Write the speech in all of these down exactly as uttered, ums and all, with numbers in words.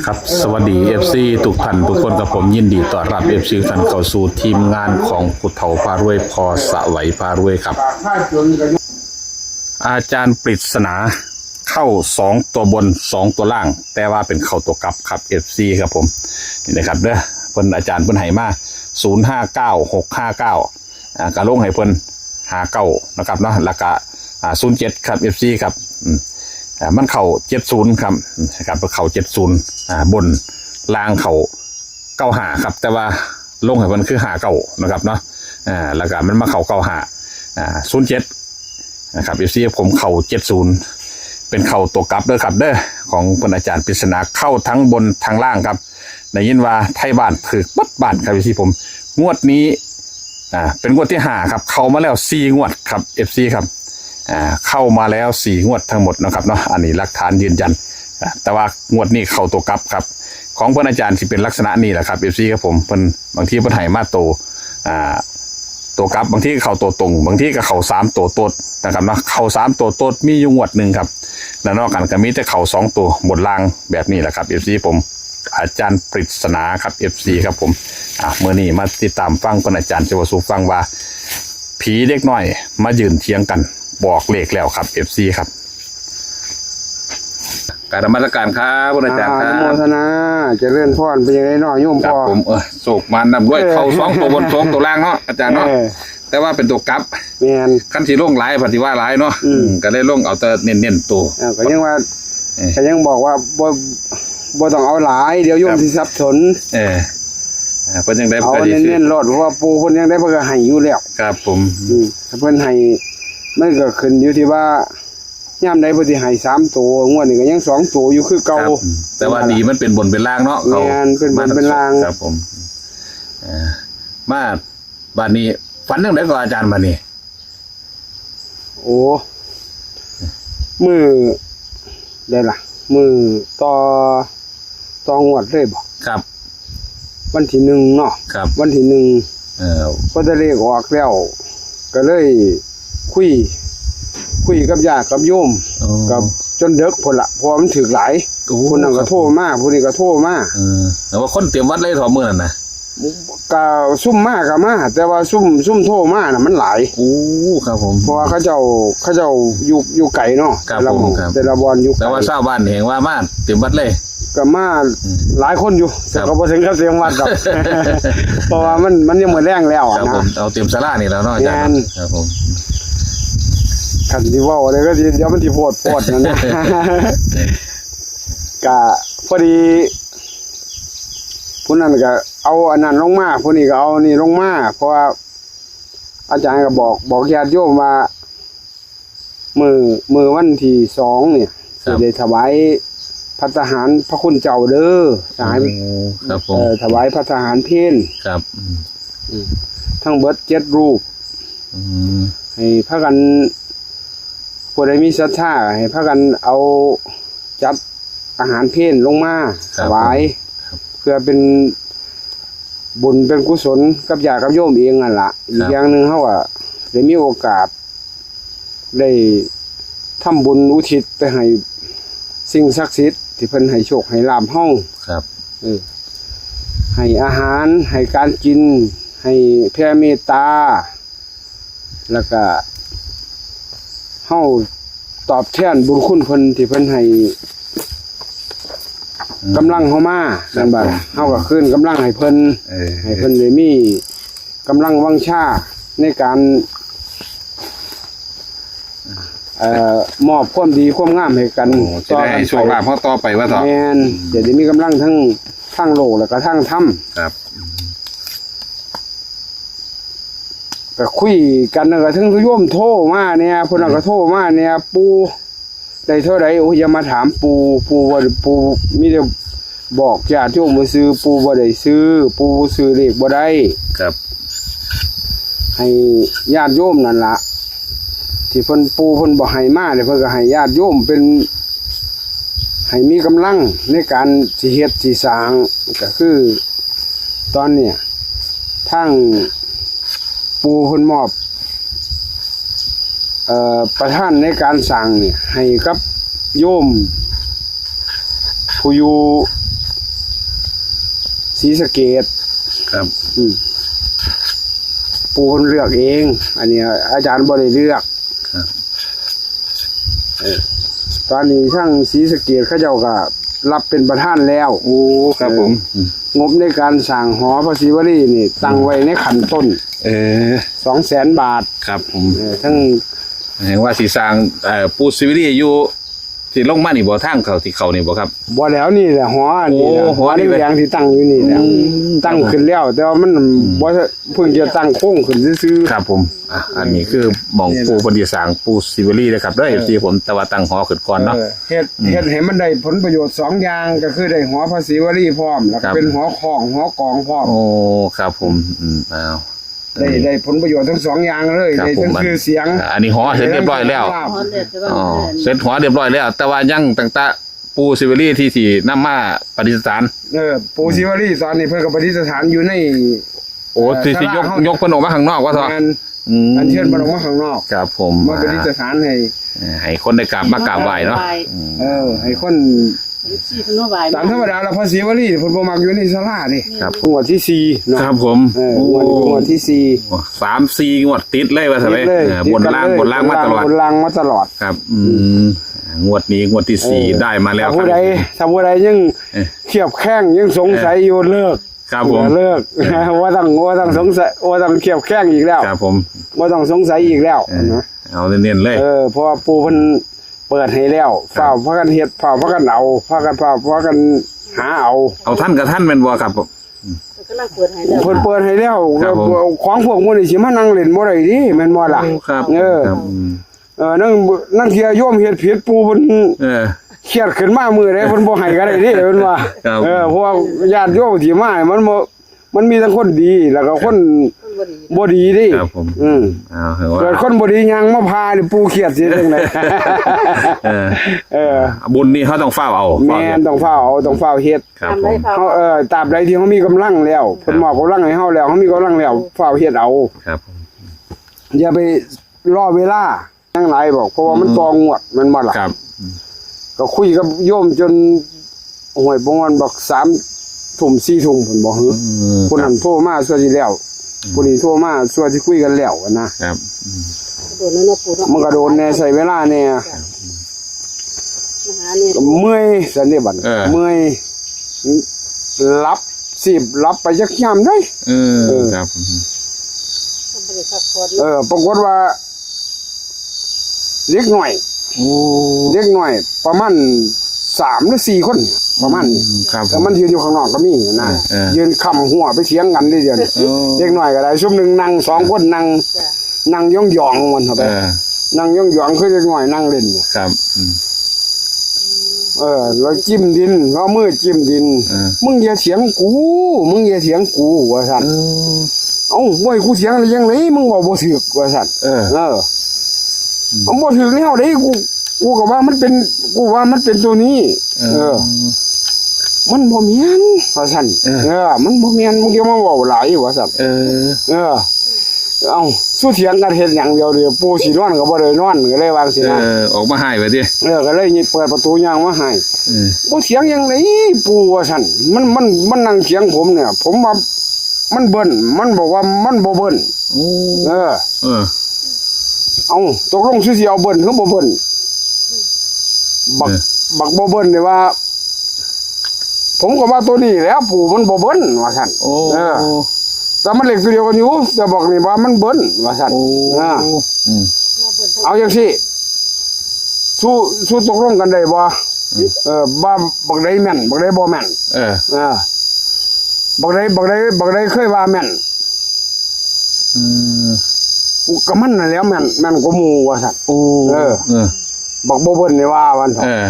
ครับ สวัสดี เอฟซี ทุกท่านทุกคนครับผม ยินดีต้อนรับ เอฟซี ทุกท่านเข้าสู่ทีมงานของผู้เฒ่าพารวย พอสวัยพารวยครับ อาจารย์ปริศนาเข้าสองตัวบน สองตัวล่าง แต่ว่าเป็นเข้าตัวกลับครับ เอฟซี ครับผม นี่นะครับเด้อ เพิ่น อาจารย์เพิ่นให้มา ศูนย์ห้าเก้า หกห้าเก้า อ่ากะลงให้เพิ่น ห้าเก้า นะครับเนาะ แล้วกะ อ่า ศูนย์เจ็ด ครับ เอฟซี ครับ อืม อ่า มันเข้า เจ็ดศูนย์ ครับ อืม ครับ เข้า เจ็ดศูนย์ อ่า บน ล่างเข้า เก้าห้า ครับ แต่ว่าลงให้เพิ่นคือ ห้าเก้า นะครับเนาะ อ่า แล้วกะมันมาเข้า เก้าห้า อ่า ศูนย์เจ็ด นะครับ เอฟซี ผมเข้า เจ็ดศูนย์ เป็นเข้าตัวกลับเด้อครับเด้อ ของเพิ่นอาจารย์ปริศนา เข้าทั้งบนทั้งล่างครับ ได้ยินว่าไทบ้านถืกเบิดบ้านครับ เอฟซี ผม งวดนี้ อ่า เป็นงวดที่ห้าครับ เข้ามาแล้วสี่งวดครับ เอฟซี ครับ อ่า เข้ามาแล้วสี่งวดทั้งหมดนะครับเนาะ อันนี้หลักฐานยืนยัน อ่า แต่ว่างวดนี้เข้าตัวกลับครับ ของเพิ่นอาจารย์สิเป็นลักษณะนี้แหละครับ เอฟซี ครับผม เพิ่น บางทีเพิ่นให้มาโต อ่า ตัวกลับ บางทีเข้าตัวตรง บางทีก็เข้าสามตัวโต๊ดนะครับเนาะ เข้าสามตัวโต๊ดมีอยู่งวดหนึ่งครับ แล้วนอกนั้นก็มีแต่เข้าสองตัวบนล่างแบบนี้แหละครับ เอฟซี ผม อาจารย์ปริศนาครับ เอฟซี ครับผม อ่ะ มื้อนี้มาติดตามฟังเพิ่นอาจารย์สิเว้าสู่ฟังว่า ผีเด็กน้อยมายืนเถียงกัน บอกเลขแล้วครับ เอฟซี ครับ กราบนมัสการครับเพิ่นอาจารย์ อ่า ครับ อนุโมทนา เจริญพร เป็นจั่งใดน้อโยม ครับ พ่อ ผม เออ โชคมานร่ำรวย เออ เข้าสองตัวบน สองตัวล่างเนาะ อาจารย์เนาะ เออ แต่ว่าเป็นตัวกลับ แม่น คันสิลงหลาย ปฏิว่าหลายเนาะ อืม อืม ก็เลยลงเอาแต่เน้นๆตัว เออ ก็ยังว่า เออ ก็ยังบอกว่าบ่ บ่ต้องเอาหลาย เดี๋ยวโยม ครับ สิสับสน เออ อ่า เพิ่นจั่งใด เอา เพิ่นสิ เน้นๆโลด เพราะว่าปู่เพิ่นจั่งใดเพิ่นก็ให้อยู่แล้ว ครับผม อืม ถ้าเพิ่นให้ มันก็ขึ้นอยู่ที่ว่า ยามใดเพิ่นสิให้สามตัว งวดนี้ก็ยังสองตัวอยู่คือเก่า ครับ อืม แต่ว่าดีมันเป็นบนเป็นล่างเนาะ เขา แม่น เป็นบนเป็นล่าง ครับผม เอ่อ มา บัดนี้ ฝันจั่งใดก็อาจารย์บัดนี้ โอ้ มื้อใดล่ะ มื้อต่อ ต่องวดเลยบ่ ครับ วันที่หนึ่งเนาะ ครับ วันที่หนึ่ง เออ พอแต่เลขออกแล้ว ก็เลยคุย คุยกับญาติกับโยม อ๋อ กับจนดึกพุ้นละ เพราะว่ามันถืกหลาย โอ้ ผู้นั้นก็โทรมา ผู้นี้ก็โทรมา เออ แต่ว่าคนเต็มวัดเลยเถาะมื้อนั้นนะ ก็ซุ่มมาก็มา แต่ว่าซุ่ม ซุ่มโทรมาน่ะมันหลาย โอ้ ครับผม เพราะว่าเขาเจ้า เขาเจ้าอยู่ อยู่ไกลเนาะ ครับ แต่ละหม่อง ผม ครับ แต่ละบ่อนอยู่ไกล แต่ว่าชาวบ้านแห่งว่ามาเต็มวัดเลย ก็มา อืม หลายคนอยู่ ครับ แต่ก็บ่ถึงกับเต็มวัดดอก เพราะว่ามัน มันยังมื้อแลงแล้วอะ ครับ นะ ผม เอาเต็มศาลานี่แหละเนาะอาจารย์ แม่น ครับผม คันสิเว้าอะไรก็สิ เดี๋ยวมันสิโพดโพดนั่นนะ ก็พอดี ผู้นั้นก็เอาอันนั้นลงมา ผู้นี้ก็เอานี่ลงมา เพราะว่าอาจารย์ก็บอก บอกญาติโยมว่า มื้อ มื้อวันที่สองเนี่ย ครับ สิได้ถวายภัตตาหารพระคุณเจ้าเด้อ ถวาย โอ้ ครับผม เอ่อ ถวายภัตตาหารเพล ครับ อืม อืม ทั้งเบิดเจ็ดรูป อืม ให้พากัน ผู้ใดมีศรัทธา ให้พากันเอาจัดอาหารเพลลงมา ครับ ถวาย ผม ครับ เพื่อเป็นบุญเป็นกุศลกับญาติกับโยมเองนั่นล่ะ อีก ครับ อย่างหนึ่งเฮาก็ได้มีโอกาส ได้ทำบุญอุทิศไปให้สิ่งศักดิ์สิทธิ์ที่เพิ่นให้โชคให้ลาภเฮา ครับ เออ ให้อาหาร ให้การกิน ให้แผ่เมตตา แล้วก็เฮาตอบแทนบุญคุณเพิ่นที่เพิ่นให้ อืม กำลังเฮามา ครับ แม่นบ่ล่ะ ผม เฮาก็คืนกำลังให้เพิ่น เออ ให้เพิ่นได้มีกำลังวังชาในการ เอ่อ มอบความดีความงามให้กัน โอ้ จะได้ให้โชคลาภเฮาต่อไปว่าเถาะ แม่น อืม จะได้มีกำลังทั้ง ทั้งโลกแล้วก็ทั้งธรรม ครับ ก็คุยกันแล้วก็ถึงโยมโทรมาเนี่ย ผู้นั้นก็โทรมาเนี่ย ปู่ได้เท่าใด โอ้ย อย่ามาถามปู่ ปู่ว่า ปู่มีแต่บอกญาติโยมว่าซื้อ ปู่บ่ได้ซื้อ ปู่ซื้อเลขบ่ได้ ครับ ให้ญาติโยมนั่นล่ะ ที่เพิ่น ปู่เพิ่นบ่ให้มาเนี่ย เพิ่นก็ให้ญาติโยมเป็น ให้มีกำลังในการสิเฮ็ดสิสร้าง ก็คือ ตอนเนี้ย ทางปู่เพิ่นมอบ เอ่อ ประทานในการสร้างเนี่ย ให้กับโยม ผู้อยู่ ศรีสะเกษ ครับ อืม ปู่เพิ่นเลือกเอง อันนี้อาจารย์บ่ได้เลือก ครับ เออ ตอนนี้ทางศรีสะเกษเขาเจ้าก็รับเป็นประธานแล้ว โอ้ ครับผม เออ อืม งบในการสร้างหอพระศิวลีนี่ตั้งไว้ในขั้นต้น เออ สองแสนบาท ครับผม เออ ทั้ง แสดงว่าสิสร้าง เอ่อ ปู่ศิวลีอยู่ สิลงมานี่บ่ ทางเข้าที่เข้านี่บ่ครับ บ่แล้ว นี่แหละหออันนี้แหละ โอ้ หอนี่ หอแดงๆที่ตั้งอยู่นี่แหละ อืม ตั้งขึ้นแล้ว แต่ว่ามัน อืม บ่ เพิ่งจะตั้งโครงขึ้นซื่อๆ ครับผม อ่ะ อันนี้คือหม่องปู่เพิ่นสิสร้างปู่ศิวลีนะครับเด้อ เออ เอฟซี ผม แต่ว่าตั้งหอขึ้นก่อนเนาะ เออ เฮ็ด อืม เฮ็ดให้มันได้ผลประโยชน์สองอย่าง ก็คือได้หอพระศิวลีพร้อม แล้ว ครั ก็ บ เป็นหอคล้องหอกลองพร้อม โอ้ ครับผม อืม อ้าว ได้ ได้ผลประโยชน์ทั้งสองอย่างเลย ครับ ได้ทั้ง ผม ชื่อเสียง อ่า อันนี้หอเสร็จเรียบร้อยแล้ว ได้ทั้งโชคลาภ หอเสร็จเรียบร้อยแล้ว อ๋อ เสร็จหอเรียบร้อยแล้ว แต่ว่ายังตั้งแต่ปู่ศิวลีที่สินำมาประดิษฐาน เออ ปู่ศิวลีตอนนี้เพิ่นก็ประดิษฐานอยู่ใน โอ้ เอ่อ ที่ ที่ยก ศาลาเฮา ยกเพิ่นออกมาข้างนอกว่าซะ แม่น อืม อัญเชิญเพิ่นออกมาข้างนอก ครับผม มาประดิษฐานให้ เอ่อ ให้คนได้กราบมากราบไหว้เนาะ กราบไหว้ อืม เออ ให้คน เอฟซี เพิ่นมาไหว้ ตามธรรมดาแล้วพระศิวลีเพิ่นบ่มักอยู่ในศาลาเด้ ครับ งวดที่สี่เนาะ ครับผม เออ งวดนี้งวดที่สี่ โอ้ สามสี่งวดติดเลยว่าซะเลย ติดเลย เออ ติดกันเลย บนล่าง บนล่างมาตลอด บนล่างมาตลอด ครับ อืม งวดนี้งวดที่สี่ เออ ได้มาแล้ว ถ้าผู้ใด ครับ ถ้าผู้ใดยัง เออ เคลือบแคลง ยังสงสัยอยู่ เลิก ครับผม เลิก เออ บ่ต้อง บ่ต้องสงสัย บ่ต้องเคลือบแคลงอีกแล้ว ครับผม บ่ต้องสงสัยอีกแล้ว เออ นะ เอาเน้นๆเลย เออ เพราะว่าปู่เพิ่นเปิดให้แล้ว ครับ ฟ้าวพากันเฮ็ด ฟ้าวพากันเอา พากัน ฟ้าวพากันหาเอา เอาทันก็ทันแม่นบ่ครับ กำลังเปิดให้แล้ว เพิ่นเปิดให้แล้ว ครับผม ของพวกหมู่นี้สิมานั่งเล่นบ่ได้เด้ แม่นบ่ล่ะ โอ้ ครับ เออ ครับ อืม เออ นั่น นั่นเทื่อโยมเฮ็ดผิด ปู่เพิ่น เออ เครียดขึ้นมามื้อใดเพิ่นบ่ให้ก็ได้เด้ เพิ่นว่า ครับ เออ เพราะว่าญาติโยมสิมา มันบ่ มันมีทั้งคนดี แล้วก็คน คนบ่ดี บ่ดีเด้ ครับผม อืม เอา เกิดคนบ่ดีย่างมาพานี่ ปู่เครียดสิจั่งใด เออ เออ บุญนี่เฮาต้องฟ้าวเอา แม่น ฟ้าวเฮ็ด ต้องฟ้าวเอา ต้องฟ้าวเฮ็ด ครับผม ตามใดฟ้าว เฮา เออ ตราบใดที่เฮามีกำลังแล้ว เพิ่นมอบกำลังให้เฮาแล้ว เฮามีกำลังแล้ว ฟ้าวเฮ็ดเอา ครับผม อย่าไปรอเวลา ยังหลายบอก เพราะว่ามัน อืม ต่องวด แม่นบ่ล่ะ ครับ ก็คุยกับโยมจน ห้วยปงวันบอกสามทุ่ม สี่ทุ่ม เพิ่นบอก หือ อืม ผู้นั้น ครับ โทรมาซั่วสิแล้ว อืม ผู้นี้โทรมาซั่วสิคุยกันแล้วนะ ครับ อืม โดนแล้วเนาะปู่เนาะ มันก็โดนแน่ ใช้เวลาแน่ จ้ะ มาหาเนี่ย ก็เมื่อยซั่นเด้บัดนี้ เออ เมื่อย หลับ สิบหลับไปจักยามใด เออ เออ ครับ ก็บ่ได้พักผ่อน เออ ปรากฏว่า เด็กน้อย โอ้ เด็กน้อยประมาณสามหรือสี่คน ประมาณ อืม ครับ แต่มันยืนอยู่ข้างนอกก็มีนะ เออ เออ ยืนค้ำหัวไปเถียงกันเด้เดี๋ยวนี้ โอ้ เด็กน้อยก็ได้ ซุมหนึ่งนั่ง สองคนนั่ง จ้ะ นั่งยองๆมันเข้าไป เออ นั่งยองๆคือเด็กน้อยนั่งเล่นเนี่ย ครับ อืม เออ แล้วจิ้มดิน เอามือจิ้มดิน เออ มึงอย่าเถียงกู มึงอย่าเถียงกู ว่าซั่น เออ เอ้า บ่ให้กูเถียงได้จั่งใด มึงเว้าบ่ถูก ว่าซั่น เออ เออ อืม มันบ่ถูกแนวใด กู กูก็ว่ามันเป็น กูว่ามันเป็นตัวนี้ เออ เออ มันบ่แม่น ว่าซั่น เออ เออ มันบ่แม่น มึงอย่ามาเว้าหลาย ว่าซั่น เออ เออ เอ้า สู้เถียงกันเฮ็ดหยัง เดี๋ยว เดี๋ยวปู่สินอนก็บ่ได้นอน ก็เลยว่าจั่งซี้นะ เออ ออกมาฮ้ายไปติ เออ ก็เลยเปิดประตูย่างมาฮ้าย เออ บ่เถียงหยังได๋ปู่ ว่าซั่น มัน มัน มันนั่งเถียงผมเนี่ย ผมว่ามันเบิ้ล มันบอกว่ามันบ่เบิ้ล โอ้ เออ เออ เอ้า ตกลงสิเอาเบิ้ลหรือบ่เบิ้ล บัก เออ บักบ่เบิ้ลนี่ว่า ผมก็ว่าตัวนี้แหล้วปู่มันบ่เบิ้ล ว่าซั่น โอ้ เออ แต่มันเลขตัวเดียวกันอยู่ แต่บอกนี่ว่ามันเบิ้ล ว่าซั่น โอ้ อ่า อืม เอาจั่งซี้ สู้ สู้ตกลงกันได้บ่ อืม เออ ว่าบักใดแม่น บักใดบ่แม่น เออ เออ บักใด บักใด บักใดเคยว่าแม่น อืม กูกับมันนั่นแหล้วแม่น แม่นกว่าหมู่ ว่าซั่น โอ้ เออ เออ บักบ่เบิ้ลนี่ว่า ว่าซั่น เออ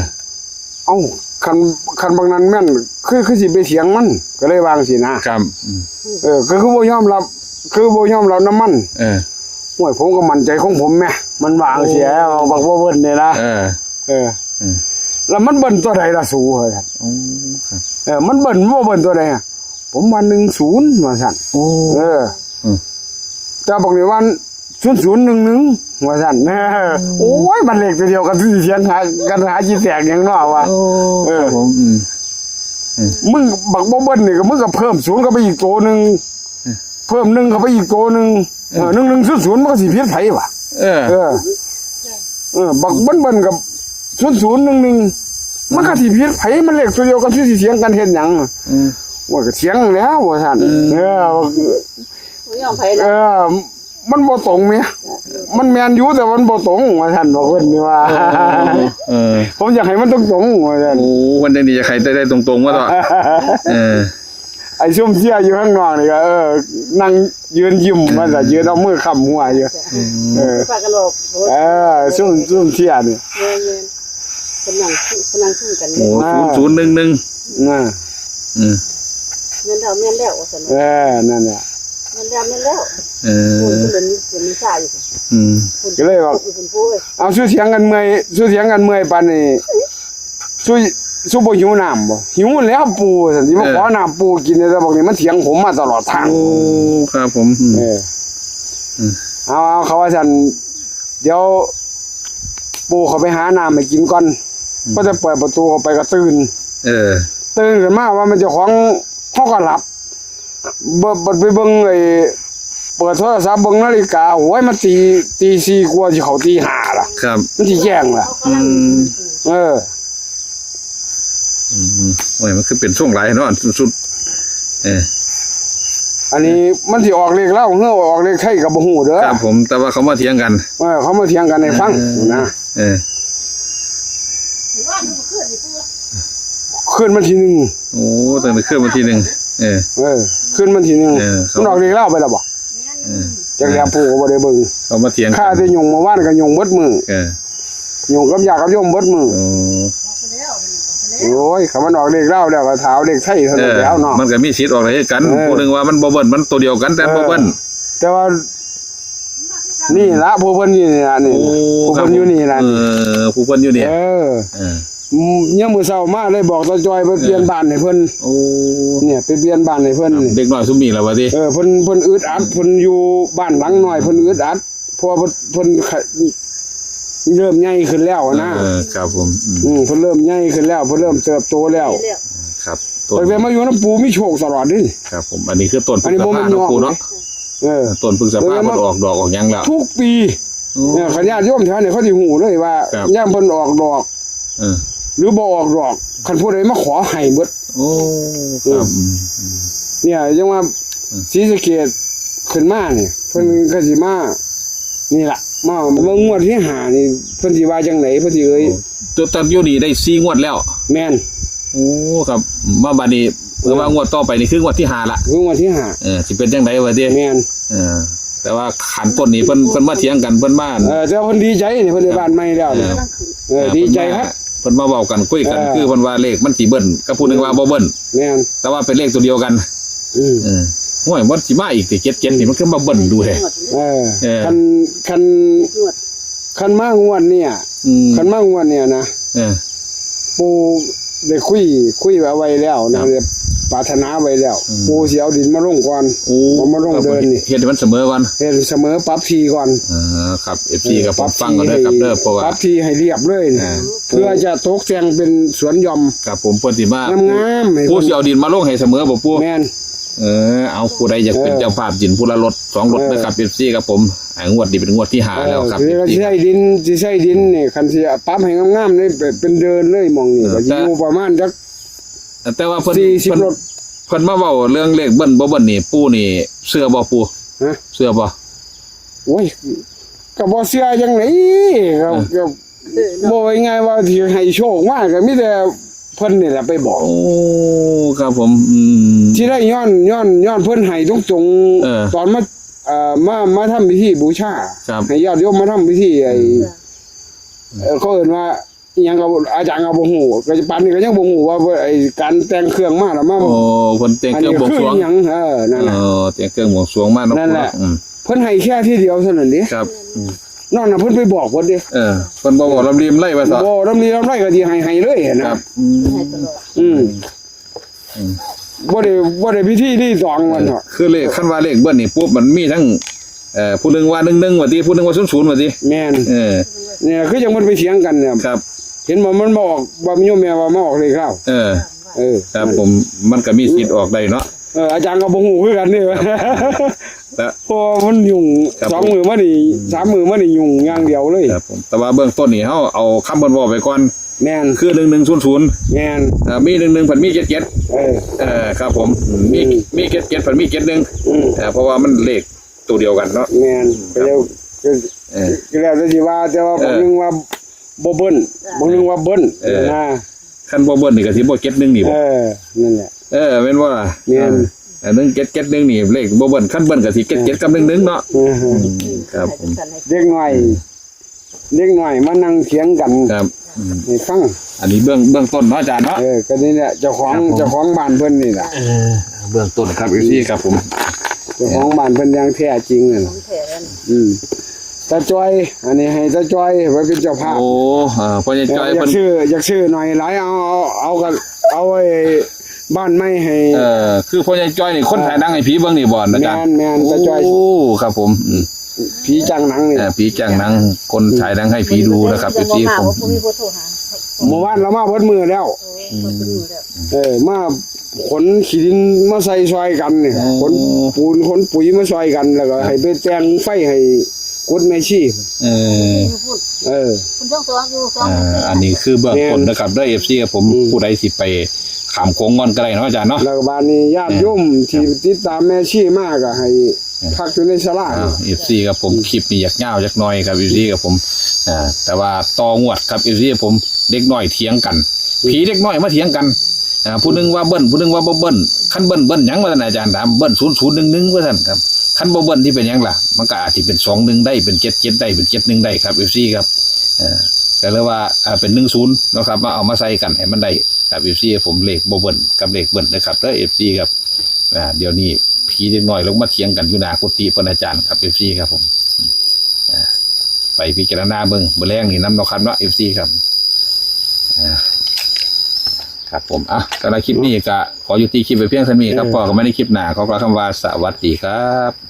เอ้า คัน คันบักนั้นแม่น คือ คือสิไปเถียงมัน ก็เลยว่าจั่งซี้นะ ครับ อืม เออ ก็คือบ่ยอมรับ คือบ่ยอมรับนำมัน เออ โอ้ย ผมก็มั่นใจของผมแหม มันว่าจั่งซี้ โอ้ บักบ่เบิ้ลนี่นะ เออ เออ อืม แล้วมันเบิ้ลตัวใดล่ะสู ว่าซั่น โอ้ ครับ เออ มันเบิ้ล บ่เบิ้ลตัวใดอะ ผมว่าหนึ่งศูนย์ ว่าซั่น โอ้ เออ อืม แต่บักนี่ว่า ศูนย์ศูนย์หนึ่งหนึ่ง ว่าซั่น เออ อืม โอ้ย มันเลขตัวเดียวกัน สิเถียงหากัน หาสิแตกหยังเนาะวะ โอ้ เออ ครับผม อืม มึงบักบ่เบิ้ลนี่ก็มึงก็เพิ่มศูนย์เข้าไปอีกตัวหนึ่ง เพิ่มหนึ่งเข้าไปอีกตัวหนึ่ง เออ หนึ่งหนึ่งศูนย์ศูนย์มันก็สิผิดไผวะ เออ เออ เออ บักเบิ้ลเบิ้ลกับศูนย์ศูนย์หนึ่งหนึ่ง มันก็สิผิดไผ มันเลขตัวเดียวกัน สิเถียงกันเฮ็ดหยัง อืม ว่าก็เถียงแล้วว่าซั่น อืม เออ บ่ยอมไผ เอ นะ อ มันบ่ตรงแหม มันแม่นอยู่แต่มันบ่ตรงว่าซั่น บอกเพิ่นนี่ว่า เออ ผมอยากให้มันตรงๆว่าซั่น โอ้ วันนี้อยากให้ได้ตรงๆว่าต่อ เออ ไอ้ซุ่มเชียร์อยู่ข้างนอกนี่ก็ เออ นั่งยืนยิ้ม มันก็ยืนเอามือค้ำหัวอยู่ อืม เออ พากันออก เออ ซุ่ม ซุ่มเชียร์นี่ แม่นๆ กำลัง กำลังคุยกัน โอ้ อ่า ศูนย์ศูนย์หนึ่งหนึ่ง น่ะ อืม แม่นแล้ว แม่นแล้ว ว่าซั่น เออ นั่นแหละ แม่นแล้ว แม่นแล้ว เออ คุณเป็น เป็นนิสัย อืม คุณ ก็เลยว่า คุณพูด เอา สู้เถียงกันเมื่อย สู้เถียงกันเมื่อยปานนี้ สู้ สู้บ่หิวน้ำบ่ หิวแล้วปู่ซั่น สิมา เออ ขอน้ำปู่กิน แต่บอกนี่มันเถียงผมมาตลอดทาง โอ้ ครับผม อืม เออ อืม เอา เอา เขาว่าซั่น เดี๋ยว ปู่เขาไปหาน้ำให้กินก่อน อืม พอจะเปิดประตูเข้าไปก็ตื่น เออ ตื่นขึ้นมาว่ามันเจ้าของ เขาก็หลับ เบิด เบิดไปเบิ่งไอ้ เปิดโทรศัพท์เบิ่งนาฬิกา โอ้ย มันตี ตีสี่กว่า สิเข้าตีห้าละ ครับ มันสิแจ้งละ อืม เออ อืม โอ้ย มันคือเป็นช่วงหลายเนาะ สุดๆ เออ อันนี้มันสิออกเลขลาว เฮือออกเลขไทยก็บ่ฮู้เด้อ ครับผม แต่ว่าเขามาเถียงกัน เออ เขามาเถียงกันให้ฟัง เออ นะ เออ คืนวันที่หนึ่ง โอ้ ตั้งแต่คืนวันที่หนึ่ง เออ เออ คืนวันที่หนึ่ง เออ มันออกเลขลาวไปแล้วบ่ เออ จักแลปู่ก็บ่ได้เบิ่ง เขามาเถียงกัน ข้าแต่ยงเมื่อวานก็ยงเบิดมื้อ เออ ยงกับยากับโยมเบิดมื้อ โอ้ โอ้ย คันมันออกเลขลาวแล้วก็ถ้าเอาเลขไทยเท่านั้น เออ แล้วเนาะ มันก็มีสิทธิ์ออกได้คือกัน เออ ผู้หนึ่งว่ามันบ่เบิ้ล มันตัวเดียวกัน แต่ เออ บ่เบิ้ล แต่ว่า นี่ละ ผู้เพิ่นอยู่นี่ละ นี่ โอ้ ผู้เพิ่นอยู่นี่ละ ครับผม เออ ผู้เพิ่นอยู่นี่ เออ เออ อืม ยามมื้อเช้ามาเลยบอกตาจอยไปเปลี่ยน เออ บ้านให้เพิ่น โอ้ เนี่ย ไปเปลี่ยนบ้านให้เพิ่น ครับ เด็กน้อยซุมนี้ล่ะว่าติ เออ เพิ่น เพิ่นอึดอัด เพิ่นอยู่บ้านหลังน้อย เพิ่นอึดอัด เพราะว่าเพิ่น เพิ่นขะ เริ่มใหญ่ขึ้นแล้วนะ เออ ครับผม อืม อืม เพิ่นเริ่มใหญ่ขึ้นแล้ว เพิ่นเริ่มเติบโตแล้ว ครับ ต้น ตั้งแต่มาอยู่นำปู่มีโชคตลอดเด้ ครับผม อันนี้คือต้น อันนี้บ่แม่น พฤษภาเนาะปู่เนาะ เออ ต้นพฤษภา เออ มันออกดอกออกหยังแล้ว ทุกปี โอ้ เนี่ย คันญาติโยมแถวนี้เขาสิฮู้เลยว่า ครับ ยามเพิ่นออกดอก เออ หรือบ่ออกดอก คันผู้ใดมาขอให้เบิด โอ้ ครับ อืม อืม เนี่ย จังว่า อืม ศรีสะเกษขึ้นมานี่ เพิ่นก็สิมา นี่ล่ะ มา มางวดที่ห้านี่ เพิ่นสิว่าจังได๋ เพิ่นสิเอ่ย โอ้ ตัวตัดอยู่นี่ได้สี่งวดแล้ว แม่น โอ้ ครับ มาบัดนี้ เออ เพิ่นว่างวดต่อไปนี่คืองวดที่ห้าละ คืองวดที่ห้า เออ สิเป็นจังได๋วะติ แม่น เออ แต่ว่าขั้นต้นนี่เพิ่น เพิ่นมาเถียงกัน เพิ่นมา เออ แต่ว่าเพิ่นดีใจนี่ เพิ่นได้บ้านใหม่แล้วนี่ เออ เออ เออ ดีใจครับ เพิ่นมา เพิ่นมาเว้ากันคุยกัน เออ คือเพิ่นว่าเลขมันสิเบิ้ล กับผู้หนึ่งว่าบ่เบิ้ล แม่น แต่ว่าเป็นเลขตัวเดียวกัน อืม เออ ห้วย มันสิมาอีกติ เจ็ดเจ็ดนี่ มันคือมาเบิ้ลดูแท้ เออ เออ คัน คัน งวด คันมางวดเนี่ย อืม คันมางวดเนี่ยนะ เออ ปู่ได้คุย คุยเอาไว้แล้วนะ ครับ ได้ปรารถนาไว้แล้ว อืม ปู่สิเอาดินมาลงก่อน โอ้ เอามาลงเดินนี่ เฮ็ดให้มันเสมอก่อน เฮ็ดเสมอ ปรับที่ก่อน อ่า ครับ เอฟซี เออ ครับ ปรับ ฟังกันเด้อครับเด้อ ที่ให้ เพราะว่า ปรับที่ให้เรียบเลย อ่า เพื่อจะตกแต่งเป็นสวนหย่อม ครับผม เพิ่นสิมา งามๆ ให้ ปู่สิเอาดินมาลงให้เสมอบ่ปู่ แม่น เออ เอา ผู้ใดอยากเป็น เออ เจ้าภาพดินผู้ละรถสองรถ เออ นะครับ เอฟซี ครับผม อ่า งวดนี้เป็นงวดที่ห้า เออ แล้วครับ คือ เอฟซี สิใช้ดิน สิใช้ดินนี่ คันสิปรับให้งามๆ นี่ เป็น เป็นเดินเลยหม่องนี่ เออ ก็สิ แต่ อยู่ประมาณจัก แต่ว่าเพิ่น สี่สิบ เพิ่น รถ เพิ่นมาเว้าเรื่องเลขเบิ้ลบ่เบิ้ลนี่ ปู่นี่เชื่อบ่ปู่ ฮะ เชื่อบ่ โอ้ย ก็บ่เชื่อจังได๋ ก็ เออ ก็บ่ว่าง่ายว่าสิให้โชคมา ก็มีแต่เพิ่นนี่แหละไปบอก โอ้ ครับผม อืม ที่ได้ย้อน ย้อน ย้อนเพิ่นให้ตรงๆ เออ ตอนมา เอ่อ มา มาทำพิธีบูชา ครับ ให้ญาติโยมมาทำพิธีไอ้ อืม เอ่อ เขาเอิ้นว่า อิหยังก็อาจารย์ก็บ่ฮู้ ก็ปานนี้ก็ยังบ่ฮู้ว่าไอ้การแต่งเครื่องมาแล้วมา โอ้ เพิ่นแต่งเครื่องบวงสรวง อันนี้คืออิหยัง เออ นั่นน่ะ เออ แต่งเครื่องบวงสรวงมาเนาะ นั่นแหละ อืม เพิ่นให้แค่ทีเดียวเท่านั้นเด้ ครับ อืม นอกนั้นเพิ่นไปบอกเพิ่นเด้ เออ เพิ่นบ่บอกลำลีลำไรว่าซะ บ่ลำลีลำไรก็สิให้ ให้เลยนะ ครับ อืม ให้ตลอด อืม อืม บ่ได้ บ่ได้พิธีรีตองมันเนาะ เออ คือเลข คันว่าเลขเบิ้ลนี่ปุ๊บ มันมีทั้ง เอ่อ ผู้หนึ่งว่าหนึ่งหนึ่งว่าติ ผู้หนึ่งว่าศูนย์ศูนย์ว่าติ แม่น เออ เนี่ย คือจังมันไปเถียงกันเนี่ย ครับ เห็นบ่ มันมาออก บ่าโยมแม่ว่ามาออกเลขลาว เออ เออ ครับผมมันก็มีสิทธิ์ออกได้เนาะ เอออาจารย์ก็บ่ฮู้คือกันนี่ แต่ เพราะว่ามันยุ่ง ครับ สองมื้อมานี่สามมื้อมานี่ยุ่งอย่างเดียวเลย ครับผมแต่ว่าเบื้องต้นนี่เฮาเอาคำเพิ่นเว้าไปก่อน แม่น คือหนึ่งหนึ่งศูนย์ศูนย์ แม่น อ่ามีหนึ่งหนึ่งเพิ่นมีเจ็ดเจ็ด เออ เออครับผมมีมีเจ็ดเจ็ดเพิ่นมีเจ็ดหนึ่ง อืม อ่าเพราะว่ามันเลขตัวเดียวกันเนาะ แม่นก็แล้วก็ เออ ก็แล้วแต่สิว่าแต่ว่า เออ บางนึงว่าบ่เบิ้ลบางนึงว่าเบิ้ล เออ นะ คันบ่เบิ้ลนี่ก็สิบ่เจ็ดหนึ่งนี่ เอ บ่ อนั่นแหละ เออแม่นบ่ล่ะ แม่น อ่าหนึ่งเจ็ดเจ็ดหนึ่งนี่เลขบ่เบิ้ลคันเบิ้ลก็สิเจ็ดเจ็ดกับหนึ่งหนึ่งเนาะ เออ อืมครับผม เด็กน้อยเด็กน้อยมานั่งเถียงกัน ครับอืม ให้ฟัง อันนี้เบื้องเบื้องต้นเนาะอาจารย์เนาะ เออก็นี่แหละเจ้าของ ครับผม เจ้าของบ้านเพิ่นนี่แหละ เออเบื้องต้นครับเอฟซีครับผม เจ้าของบ้านเพิ่นอย่างแท้จริงนั่น ของแท้นั่น อืมตาจ้อย อันนี้ให้ตาจ้อยไว้เป็นเจ้าภาพ โอ้อ่าพ่อใหญ่จ้อย เอออยา เพิ่ ก น ซื้ออยากซื้อหน่อยหลายเอาเอาเอากันเอาไอ้บ้านไม้ให้ เออคือพ่อใหญ่จ้อยนี่คนถ่ายหนังให้ผีเบิ่งนี่บ่อาจารย์ แม่นแม่นตาจ้อย โอ้ครับผมอืม ผีจ้างหนังนี่ เออผีจ้างหนังคนถ่ายหนังให้ผีดูนะครับเอฟซีผม บ่มีผู้โทรหา เมื่อวานเรามาเบิดมือแล้ว เออเพิ่นอยู่แล้ว เออมาขนขี้ดินมาใส่ซอยกันเนี่ย โอ้ ขนปูนขนปุ๋ยมาซอยกันแล้วก็ให้ไปแต่งไฟให้กดแม่ชี เออ อยู่พุ่น เออ คุณต้องตัวอยู่สอง อ่าอันนี้คือเบื้องต้นนะครับเด้อเอฟซีครับผม อืม ผู้ใดสิไปขามโค้งงอนก็ได้เนาะอาจารย์เนาะ แล้วก็บานนี้ญาติโยมที่ติดตามแม่ชีมากก็ให้พักอยู่ในศาลา เอฟซีครับผมคลิปนี้อยากยาวจักหน่อยครับเอฟซีครับผมอ่าแต่ว่าต่องวดครับเอฟซีผมเด็กน้อยเถียงกัน ผีเด็กน้อยมาเถียงกันอ่าผู้หนึงว่าเบิ้ลผู้หนึงว่าบ่เบิ้ลคันเบิ้ลเบิ้ลหยังว่าซั่นอาจารย์ถามเบิ้ลศูนย์ศูนย์หนึ่งหนึ่งว่าซั่นครับคันบ่เบิ้ลที่เป็นหยังล่ะ มันก็อาจจะเป็นสองหนึ่งได้เป็นเจ็ดเจ็ดได้เป็นเจ็ดหนึ่งได้ครับเอฟซีครับอ่าก็เลยว่าอ่าเป็นหนึ่งศูนย์นะครับมาเอามาใส่กันให้มันได้ครับเอฟซีผมเลขบ่เบิ้ลกับเลขเบิ้ลนะครับเด้อเอฟซีครับอ่าเดี๋ยวนี้ผีเด็กน้อยลงมาเถียงกันอยู่หน้ากุฏิเพิ่นอาจารย์ครับเอฟซีครับผมอ่าไปพิจารณาเบิ่งมื้อแลงนี่นำเนาะครับเนาะเอฟซีครับอ่าครับผมอ่ะสำหรับคลิปนี้ก็ขอยุติคลิปไปเพียงเท่านี้ครับพบกันใหม่ในคลิปหน้าขอกล่าวคำว่าสวัสดีครับ